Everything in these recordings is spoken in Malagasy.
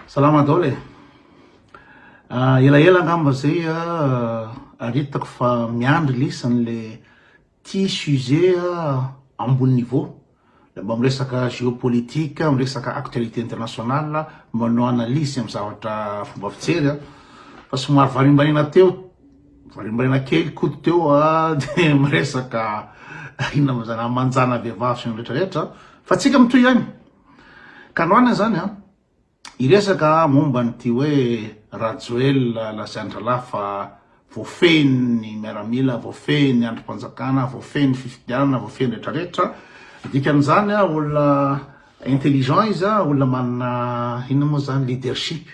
Salama daholo e. Elaela angamba zay ary hitako fa miandry lisany le ty sujet ambony niveau. Le mba miresaka géopolitique, miresaka actualité internationale, manao analyse amin'ny zavatra fomba fijery a. Fa somary varimbariana teo, varimbariana kely koto teo de miresaka inona moa zany, hamanjana vehivavy sy ny rehetra rehetra. Fa tsika mitohy ihany. Ka androany zany an, hiresaka momba an'ity hoe Rajoelina lazain-drahalahy fa voafehin'ny miaramila, voafehin'ny andrim-panjakana, voafehin'ny fifidianana, voafehin'ny retraretra. Dikan'izany an, olona intelligent izy an, olona manana inona moa zany leadership.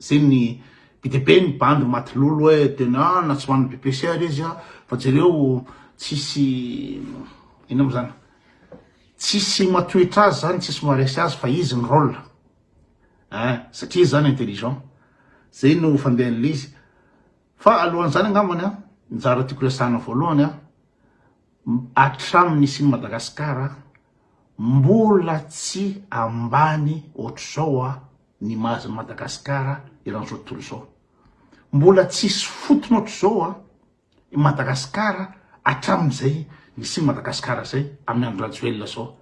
Zay ny be dia be ny bandy maty lolo hoe tena na tsy manana BPC ary izy an, fa jereo tsisy inona moa zany. Tsisy matohitra azy zany, tsisy maharesy azy fa izy ny role eh, satria izy zany intelligent, zay no fandehan'le izy, fa alohan'izany angambany an, ny zavatra tiako resahana voalohany an, hatramin'ny nisian'i Madagasikara mbola tsy ambany ohatr'izao an ny image-n'i Madagasikara eran'izao tontolo izao, mbola tsisy fotony ohatr'izao an. I Madagascar hatramin'izay nisian'i Madagascar zay amin'ny andro Rajoelina zao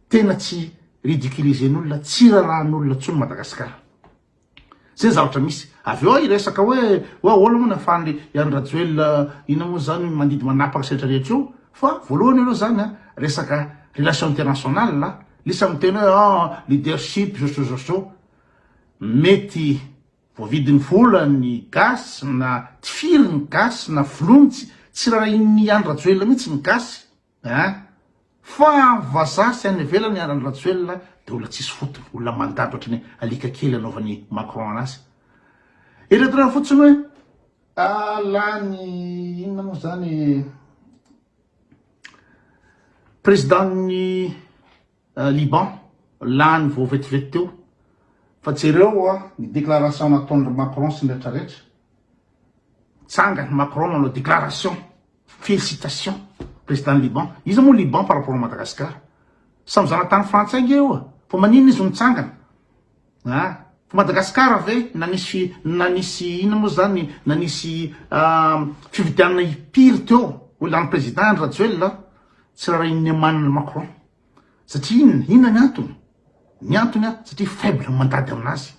tena tsy ridiculiser-n'olona tsy rarahan'olona tsony Madagascar. Zay ny zavatra misy. Avy eo hiresaka hoe hoe ahoana moa ny ahafahan'i i Andry Rajoelina inona moa zany mandidy manapaka sy rehetra rehetra io fa voalohany aloha zany a resaka relation internationale lisa miteny hoe ah leadership zao zao zao zao mety Voavidin'ny vola ny gasy na tifiriny ny gasy na vonoiny tsy tsy rarahin'ny Andry Rajoelina mihitsy ny gasy ein! Fa ny vazaha sy any ivelany Andry Rajoelina dia olona tsisy fotony, olona mandady ohatran'ny alika kely anaovan'i Macron anazy. Eritreretina fotsiny hoe ah lany inona moa zany président-n'ny Liban, lany vao vetivety teo fa jereo hoa ny déclaration nataon-dry Macron sy ny retraretra, mitsangana Macron manao déclaration, félicitation président Liban, iza moa Liban par rapport à Madagascar? Samy zanatany frantsay nge io e, fa maninona izy no mitsangana? Ah, fa Madagascar ve nanisy nanisy inona moa zany nanisy fifidianana impiry teo ho lany président Andry Rajoelina? Tsy rarahin'ny Emmanuel Macron. Satria inona? Inona ny antony? Ny antony a, satria faible ny mandady aminazy.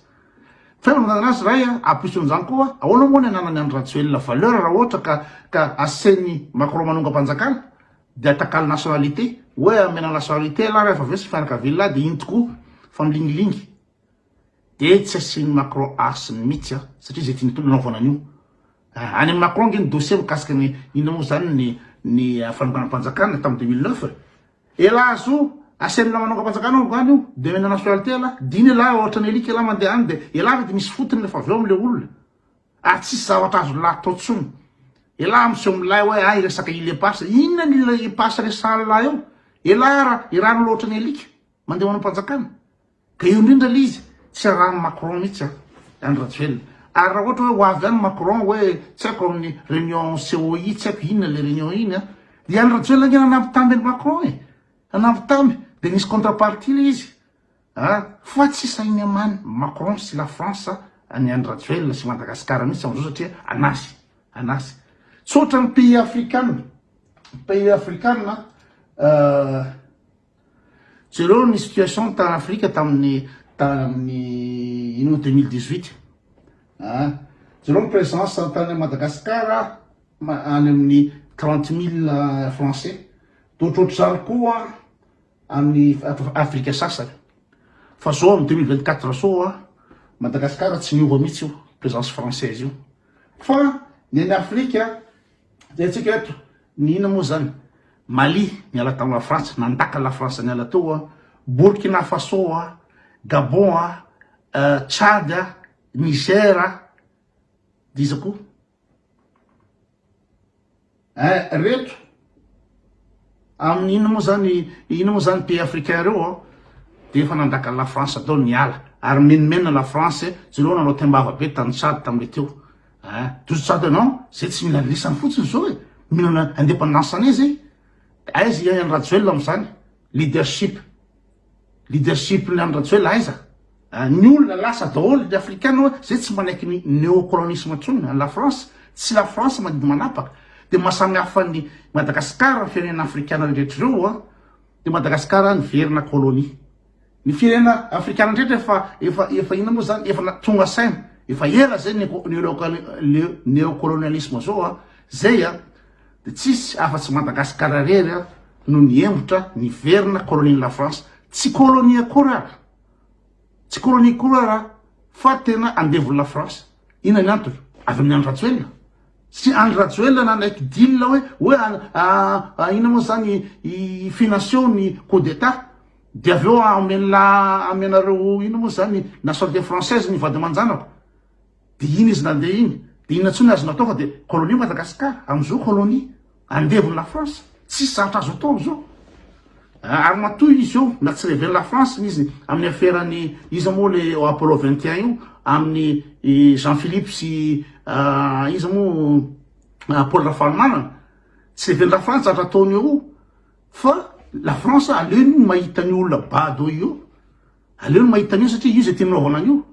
Faible ny mandady aminazy ray a, ampisin'izany koa, ahoana moa ny ananan'i Andry Rajoelina valeur raha ohatra ka ka asain'i Macron manongam-panjakana dia atakalo nationalité, hoe amena nationalité lah rehefa avy eo sy fianakavian'lah dia iny tokoa fa milingilingy. Dia tsy asian'i Macron hasiny mihitsy a, satria izay tiany atao no anaovana an'io. Any amin'i Macron ange ny dossier mikasika ny inona moa zany ny ny fanonganam-panjakana tamin'ny 2009 e. Elah zo asain'lah manongam-panjakana ao angany io, dia omena nationalité elah, diny elah ohatran'ny alika elah mandeha any dia elah ve dia misy fotony rehefa avy eo amin'ilay olona. Ary tsisy zavatra azon'lah atao tsony. Elah miseho milay hoe hay resaka île éparse, inona ny île éparse resahan'lah eo? Elah ra irano loatra ny alika mandeha manao-panjakana. Ka eo indrindra le izy, tsy arahan'i Macron mihitsy an, Andry Rajoelina. Ary raha ohatra hoe ho avy any Macron hoe tsy haiko amin'ny réunion COI tsy haiko inona le réunion iny an, i Andry Rajoelina ange nanambitamby an'i Macron e, nanambitamby, dia nisy contrepartie le izy an, fa tsy sahin'i Aman Macron sy la France an'i Andry Rajoelina sy Madagascar mihitsy amin'izao satria anazy, anazy. Tsy ohatran'ny pays afrikana, pays afrikana Jereo ny situation tany Afrika tamin'ny tamin'ny ino 2018 ah. Jereo ny présence tany Madagascar any amin'ny 30 000 français. De ohatrohatr'izany koa amin'ny Afrika sasany. Fa zao amin'ny 2024 zao a Madagascar tsy niova mihitsy io présence française io. Fa ny any Afrika Dia antsika eto, ny inona moa zany? Mali niala tamin'i la Frantsa, nandaka la France niala teo a, Burkina Faso a, Gabon a, Tchad a, Niger a, dia iza koa? Eh, reto Amin'ny inona moa zany, inona moa zany pays africain reo ao de efa nandaka la France tao niala ary mimenomenona la France jereo nanao taimbava be tany Tchad tamle teo eh dozy Tchad non zay tsy mila lisany fotsiny zao e mihinana indépendance anay zay aiza i Andry Rajoelina amizany leadership leadership ny Andry Rajoelina aiza? Ny olona lasa daholo ny afrikana hoe zay tsy manaiky ny néocolonisme intsony any la France, tsy la France mandidy manapaka. De maha samy hafa ny Madagascar ny firenena afrikana rehetra ireo an, de Madagascar niverina colonie. Ny firenena afrikana rehetra efa efa efa inona moa zany efa tonga saina, efa ela zay ny le néocolonialisme zao an, zay an, de tsisy afa tsy Madagascar rery an no nihemotra niverina colonie la France, tsy colonie akory ary. Tsy colonie koa rah fa tena andevon'i la France. Inona ny antony? Avy amin'i Andry Rajoelina. Tsy Andry Rajoelina nanaiky deal hoe hoe inona moa zany i financer ny coup d'etat de avy eo amen'la amenareo inona moa zany nationalité française ny vady aman-janako. De iny izy nandeha iny, de inona intsony azo natao fa de colonie Madagascar, amizao colonie, andevon'i la France, tsisy zavatra azo atao amizao. Ary matoa izy io na tsy reven'i la France izy amin'ny affaire-ny iza moa le Apollo 21 io, amin'ny Jean Philippe sy iza moa Paul Rafalimanana, tsy reven'i la France zavatra ataony eo io, fa la France aleony mahita ny olona bado io. Aleo ny mahita an'io satria io izay tiany hanaovana an'io.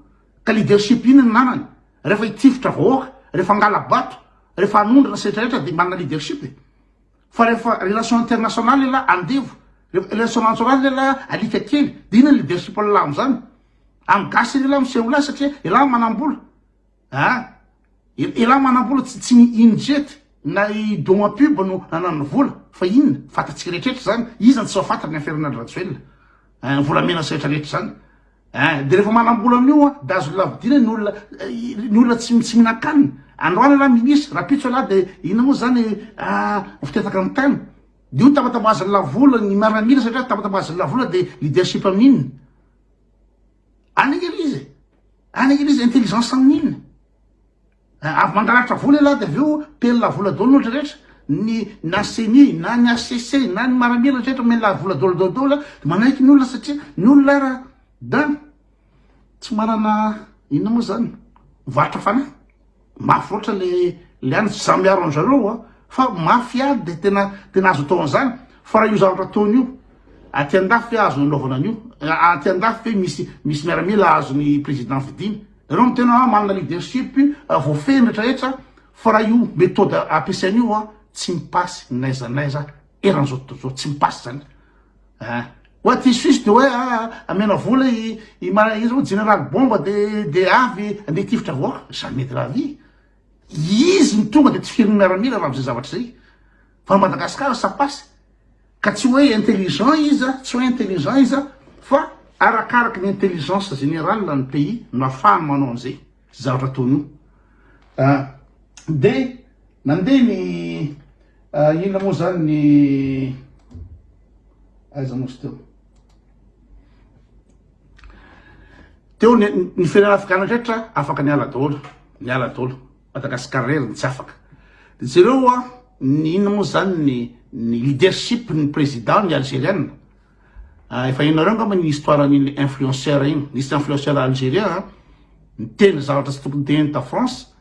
Ka leadership inona no ananany? Rehefa hitifitra vahoaka, rehefa hangala-bato, rehefa hanondrana sy rehetra rehetra dia manana leadership e. Fa rehefa relation internationale ialahy andevo, rehefa relation nationale ialahy alika kely, dia inona ny leadership an'lah amin'izany? Amin'ny gasy ialahy miseho lahy satria ialahy manam-bola. Ah! Elah manambola tsy tsy ny injet na i Doma pub no nanana vola fa inona? Fantatsika rehetra zany, iza no tsy mahafantatra ny affaire Andry Rajoelina? Ein volamena sy rehetra rehetra zany. Ein de rehefa manambola amin'io an de azo lavidina ny olona ny olona tsy tsy mihinan-kanina. Androany elah ministre, rahampitso elah de inona moa zany ah mifitetaka ny tany. De io tabatabazan'la vola ny miaramila satria tabatabazan'la vola de leadership amin'inona? Any ange le izy e! Any ange le izy intelligence amin'inona? Avy mangalatra vola ialahy de avy eo pelina vola daholo ny olona rehetra, ny na ceni na ny HCC na ny maramila rehetra omena vola daholo daholo daholo de manaiky ny olona satria ny olona ara dan tsy manana inona moa zany mivarotra fanahy. Mafy loatra le le any, tsy za miaro an zareo a, fa mafy ady de tena tena azo atao an'zany, fa raha io zavatra ataony io aty andafy ve azo anaovana an'io, aty andafy ve misy misy miaramila azon'ny président vidina, nareo miteny hoe manana leadership voafehy ny retraretra, fa raha io méthode ampiasaina io a tsy mipasy n'aiza n'aiza eran'izao tontolo izao, tsy mipasy zany. Ah. Ho aty Suisse de hoe ah, amena vola i i ma iza moa général bomba de de avy andeha hitifitra vahoaka. Jamais de la vie. Izy no tonga de tifirin'ny miaramila raha am'zay zavatra zay. Fa Madagascar ça passe. Ka tsy hoe intelligent izy, tsy hoe intelligent izy fa arakaraky ny intelligence générale ny pays no afahany manao an'izay zavatra ataony io. Ah, de nandeha ny Inona moa zany ny aiza moa izy teo? Teo ny ny firenena afrikana rehetra afaka niala daholo, niala daholo. Madagascar irery no tsy afaka. De jereo a ny inona moa zany ny ny leadership ny président ny algérienne. Efa henonareo angamba ny histoire an'iny influenceur iny. Nisy influenceur algérien niteny zavatra tsy tokony teneniny ta France.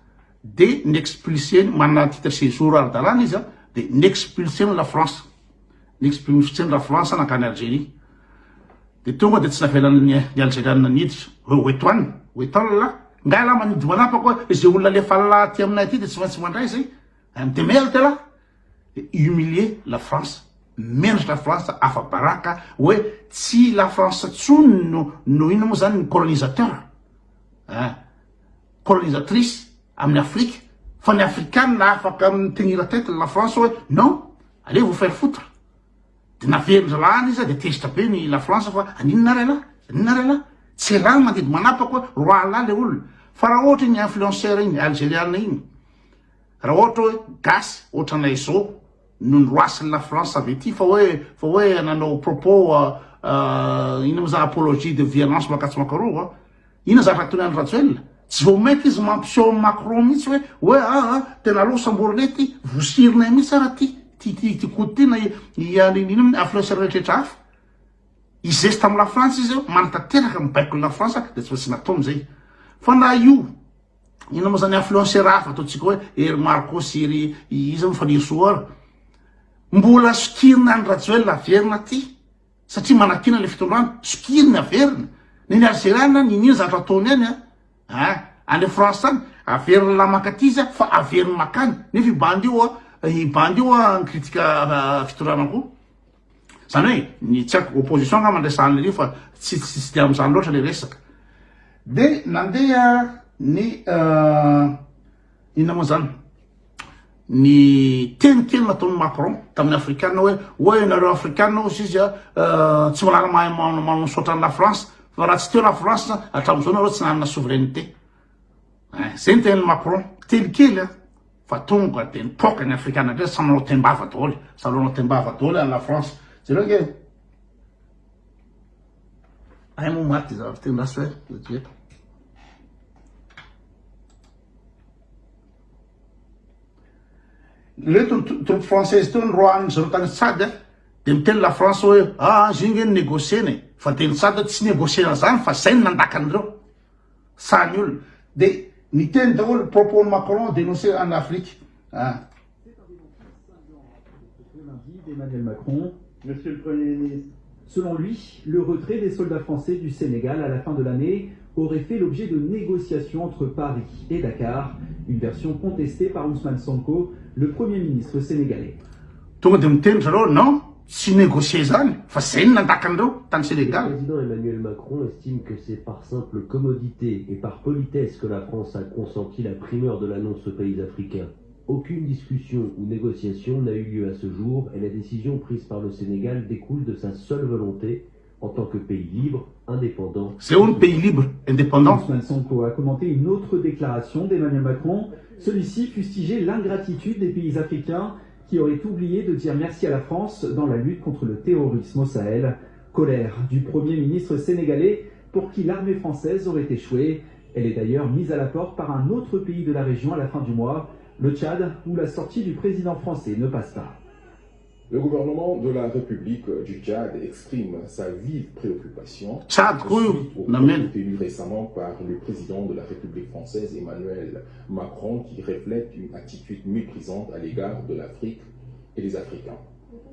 de ni-expulser-ny, manana titre séjour ara-dalàna izy an, de ni-expulser-ny la France, ni-expulser-ny la France nankany Algérie, de tonga de tsy navelan'ny ny Algeriana niditra, hoe ho eto any, ho eto any lah, nga lah manidy manapaka hoe ze olona alefa lah aty aminay aty de tsy maintsy mandray zay, mi-demerde lah, de humilier la France, menatra la France, afa-baraka hoe tsy la France tsony no no inona moa zany ny colonisateur, ah. colonisatrice amin'ny Afrika fa ny afrikana afaka mi-tenir tête la France hoe non allez vous faire foutre de naveriny zalahy any izy de tezitra be ny la France fa aninona ary elah aninona ary elah tsy elah no mandidy manapaka hoe roalahy le olona fa raha ohatra iny influenceur iny algeriana iny raha ohatra hoe gasy ohatranay zao no noroasin'ny la France avy aty fa hoe fa hoe nanao propos inona moa zany apologie de violence makatsy makaroa Inona zavatra ataon'i Andry Rajoelina? Tsy vao mainka izy mampiseho amin'i Macron mihitsy hoe hoe aa tena aleo samborinay ity, vosirinay mihitsy ara ity, ity ity ity Koto ity na i i inona influenceur rehetrarehetra hafa. Hizesta amin'i La France izy manatanteraka ny baikon'i La France dia tsy maintsy nataony izay. Fa na io inona moa zany influenceur hafa ataontsika hoe Hery Marco sy ry iza moa Fanirisoa ary mbola sokirina Andry Rajoelina averina aty. Satria manakiana ilay fitondrana, sokiriny averina. Ny ny Alzeriana niniana zavatra ataony any a, ah, any France any, averiny la mankaty izy a, fa averiny makany, nefa i bandy io a, i bandy io a mi-critique fitondrana koa. Zany hoe ny tsy haiko opposition angamba no resahana an'io fa tsy tsy tsy de amin'izany loatra le resaka. De nandeha ny inona moa zany ny teny kely nataon'i Macron tamin'ny afrikana hoe hoe nareo afrikana ozy izy a tsy malala mahay manao misaotra an'i la France fa raha tsy teo la France hatramin'izao nareo tsy nanana souveraineté. Zay ny tenin'i Macron, teny kely a. Fa tonga de nipoaka ny afrikana ndray samy nanao tembava daholo, samy nanao tembava daholo any la France. Jereo ange. Ay moa maty zavatra teny ratsy hoe vetivety. Reto ny troupe française teo ny roahan'ny zareo tany Tchad de miteny la France hoe ah izy io nge ny négocier-na e. Fa de ny Tchad tsy négocier-na zany fa zay no nandaka an'ireo. Sahy ny olona. De niteny daholo propos ny Macron dénoncer en Afrique. Ah. d'Emmanuel Macron. Monsieur le Premier ministre. Selon lui, le retrait des soldats français du Sénégal à la fin de l'année aurait fait l'objet de négociations entre Paris et Dakar, une version contestée par Ousmane Sonko, le Premier ministre sénégalais. Tonga de miteny zareo non tsy négocier zany fa zay no nandakandreo tany Le Sénégal. président Emmanuel Macron estime que c'est par simple commodité et par politesse que la France a consenti la primeur de l'annonce aux pays africains. Aucune discussion ou négociation n'a eu lieu à ce jour et la décision prise par le Sénégal découle de sa seule volonté en tant que pays libre, indépendant Zay hono pays libre, indépendant. Ousmane Sonko a commenté une autre déclaration d'Emmanuel Macron. Celui-ci fustigeait l'ingratitude des pays africains qui auraient oublié de dire merci à la France dans la lutte contre le terrorisme au Sahel. Colère du Premier ministre sénégalais pour qui l'armée française aurait échoué. Elle est d'ailleurs mise à la porte par un autre pays de la région à la fin du mois, le Tchad, où la sortie du président français ne passe pas. Le gouvernement de la République du Tchad exprime sa vive préoccupation Tchad koa io suite aux namely. propos tenus récemment par le président de la République française Emmanuel Macron qui reflète une attitude méprisante à l'égard de l'Afrique et des Africains.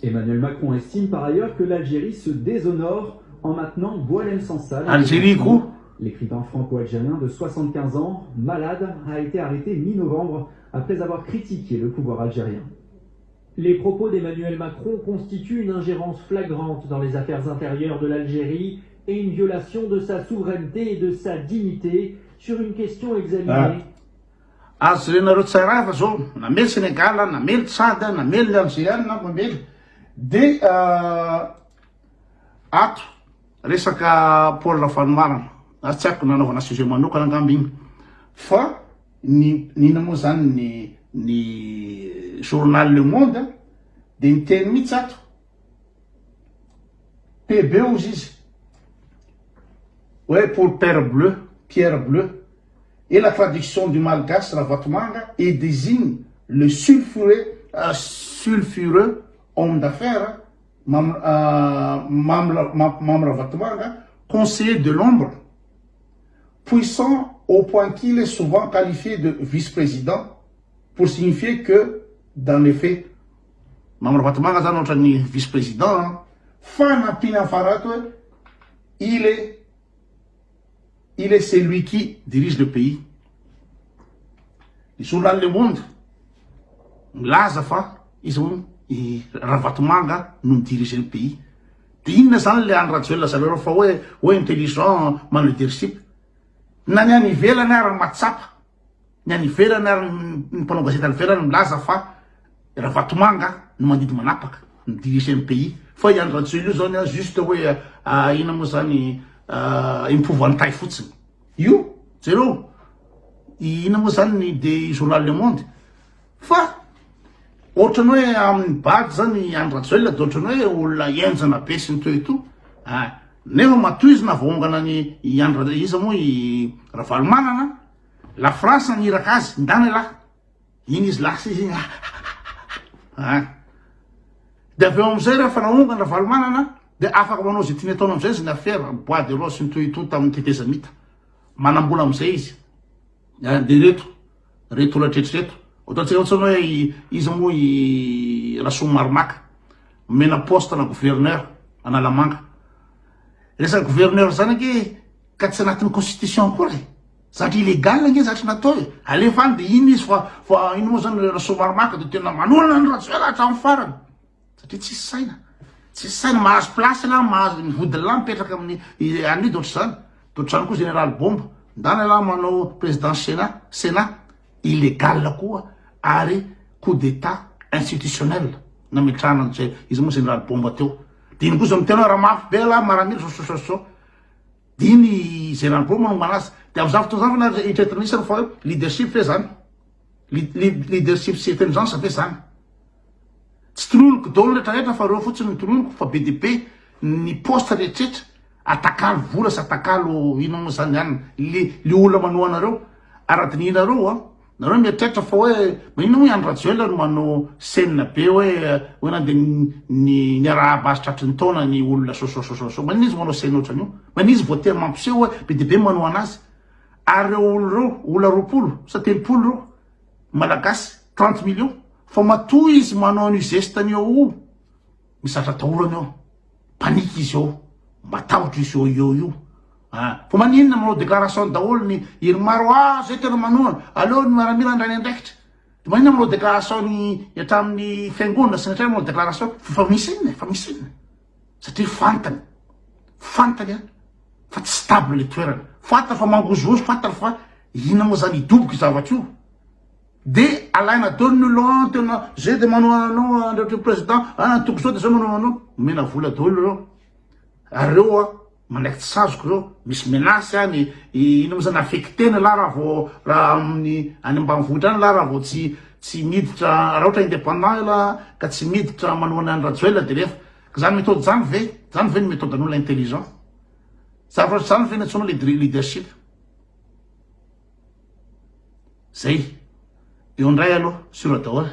Emmanuel Macron estime par ailleurs que l'Algérie se déshonore en maintenant Boualem Sansal. Algérie koa. L'écrivain franco-algérien de 75 ans, malade, a été arrêté mi-novembre après avoir critiqué le pouvoir algérien. Les propos d'Emmanuel Macron constituent une ingérence flagrante dans les affaires intérieures de l'Algérie et une violation de sa souveraineté et de sa dignité sur une question examinée. Ah. Azo jerenareo tsara fa zao namely Sénégal, namely Tchad, namely ny Algériana, mamely de ato resaka Paul Rafanomarana, ah tsy haiko nanaovana sujet manokana angamba iny fa Ny ny inona moa zany ny ny journal le monde de niteny mihitsy ato PB ozy izy hoe pour père bleu pierre bleu et la traduction du malgache Ravatomanga et désigne le sulfureux sulfureux homme d'affaires Mamy Mamy Ravatomanga conseiller de l'ombre puissant au point qu'il est souvent qualifié de vice-président pour signifier que dans les faits Mamy Ravatomanga zany ohatran'ny vice-président an, fa nampiana ny farany hoe il est il est celui qui dirige le pays. Ny journal Le Monde milaza fa iza hono i Ravatomanga no mi-diriger ny pays. De inona zany le Andry Rajoelina zareo reo fa hoe hoe intelligent manao leadership. Na ny any ivelany ary mahatsapa, ny any ivelany ary ny mpanao gazety any ivelany milaza fa Ravatomanga no mandidy manapaka, mi-diriger ny pays. Fa i Andry Rajoelina io zany juste hoe inona moa zany épouvantail fotsiny. Io jereo inona moa zany ny de journal Le Monde fa ohatrany hoe amin'ny bady zany i Andry Rajoelina de ohatrany hoe olona henjana be sy ny toy to ah nefa matoa izy navaongana ny i Andry iza moa i Ravalomanana la France niraka azy ndana ialahy iny izy lasa izy iny ah de avy eo amizay rehefa naongana Ravalomanana de afaka manao zay tiany ataona amizay izy ny affaire bois de rose sy ny toy to tamin'ny tetezamita manambola amizay izy de reto reto olona tretry reto ataontsika ohatsany hoe iza moa i Rasoamaromaka omena poste na gouverneur Analamanga resaka gouverneur zany ange. Ka tsy anatin'ny constitution akory e! Zavatra illégal ange zavatra natao e! Alefa any de iny izy fa fa ino moa zany Rasoamaromaka de tena manohana an'i Rajoelina hatramin'ny farany. Satria tsisy saina. Tsisy saina, mahazo place lah, mahazo ny vodiny lah mipetraka amin'ny any de ohatr'izany. De ohatr'izany koa général bomba. Ndana elah manao président sénat, sénat illégal koa ary coup d'état institutionnel nametrahana an'izay izy moa général bomba teo. De iny koa zao miteny hoe raha mafy be lah maramila zao zao zao. De iny général bomba no malaza. De amin'izany fotoana izany fa eritreretina isany fa hoe leadership ve zany? Leadership sy intelligence ve zany? Tsy tononiko daholo rehetra rehetra fa reo fotsiny no tononiko fa be dia be ny poste rehetretra atakalo vola sy atakalo inona moa zany anona le le olona manohana anareo ary raha dinihinareo an nareo mieritreritra fa hoe maninona moa i Andry Rajoelina no manao scène be hoe hoe nandeha ny niarahaba azy tratry ny taona ny olona so so so so so maninona izy manao scène ohatran'io maninona izy voatery mampiseho hoe be dia be manohana azy ary reo olona reo olona 20 sa 30 reo Malagasy 30 millions fa matoa izy manao an'io geste ny eo io misy zatra atahorany eo panique izy eo matahotra izy eo eo io ah fa maninona manao déclaration daholo ny irmar ah zay tena manohana aleo ny miaramila handray ny andraikitra de maninona manao déclaration ny hatramin'ny fiangonana sy ny hatrany manao déclaration fa misy inona fa misy inona satria fantany fantany a fa tsy stable le toerana fantany fa mangozohozo fantany fa inona moa zany hidoboka io zavatra io de alaina daholo ny olona tena zay de manohana anao andriamatoa président ah toko zao de zao manohana anao omena vola daholo ireo ary ireo a manaiky tsy sazoko ireo misy menace any inona moa zany affectena lah raha vao raha amin'ny any ambanivohitra any lah raha vao tsy tsy miditra raha ohatra indépendant lah ka tsy miditra manohana an'i Rajoelina de rehefa ka zany méthode zany ve zany ve ny méthode an'olona intelligent zavatra zany ve ny antsoina le leadership zay eo indray aloha sur daholo.